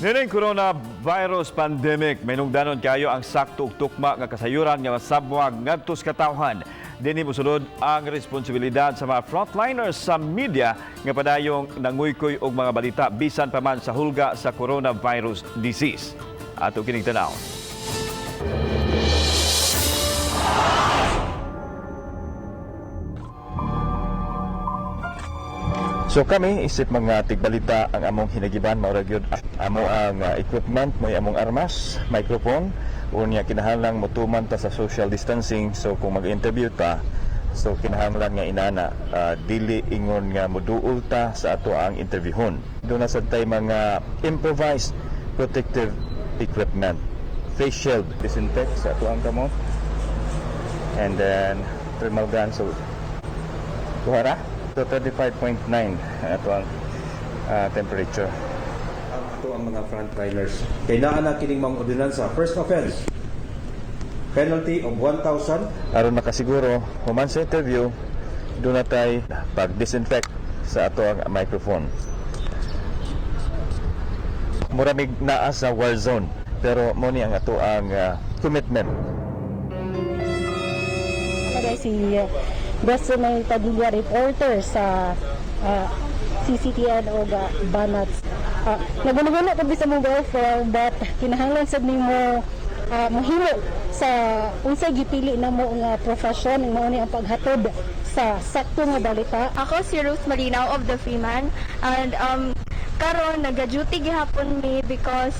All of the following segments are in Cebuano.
Nining coronavirus pandemic, may nungdanon kayo ang sakto ug tukma nga kasayuran nga masabwag ngadto sa katawhan. Dinhi mosulod ang responsibilidad sa mga frontliners sa media nga padayong nanguykoy og mga balita bisan pa man sa hulga sa coronavirus disease. Ato kining tanaw. So kami isip mga tigbalita, ang among hinagiban mao ra gyud amo ang equipment, mo'y among armas, microphone. Unya kinahanglan motuman ta sa social distancing, so kung mag-interview ta, so kinahanglan nga inana dili ingon nga moduol ta sa ato ang interviewhon. Duna sad tay mga improvised protective equipment, face shield, disinfect sa ato ang kamot, and then thermal gun. So kuha ra. So 35.9 ato ang temperature. Ang ato ang mga frontliners. Kay naa na kining mga ordinansa. First offense, penalty of 1,000. Aron makasiguro, human sa interview, duna tay pag-disinfect sa ato ang microphone. Muramig naa sa war zone, pero mo ni ang ato ang commitment. Talaga si Destiny Padilla, reporter sa CCTN o Banats. Nagunaguna ko sa mong welfare, but kinahanglan sad nimo mohimo sa unsay gipili namo nga profession, mao ni ang paghatod sa sakto nga balita. Ako si Ruth Malinao of the Freeman and karon naga-duty gihapon mi because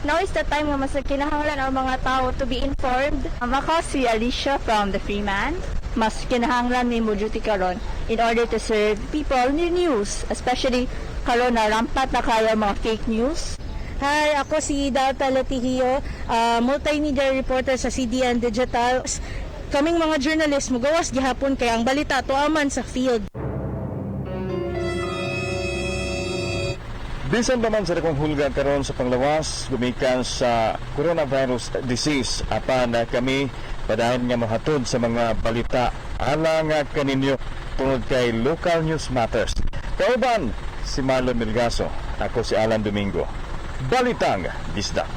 now is the time nga mas kinahanglan ang mga tao to be informed. Ako si Alicia from the Freeman. Mas kinahanglan mi mo duty karon in order to serve people new news, especially karon na rampat na kayo mga fake news. Hi, ako si Dalta Latihio, multimedia reporter sa CDN Digital. Kaming mga journalist mugawas gihapon kay ang balita tuaman sa field. Bisan pa man sa dakong hulga karon sa panglawas gumikan sa coronavirus disease, apan kami padayon nga mohatod sa mga balita alang kaninyo tungod kay Local News Matters. Kauban si Marlon Milgaso, ako si Alan Domingo. Balitang Bisdak.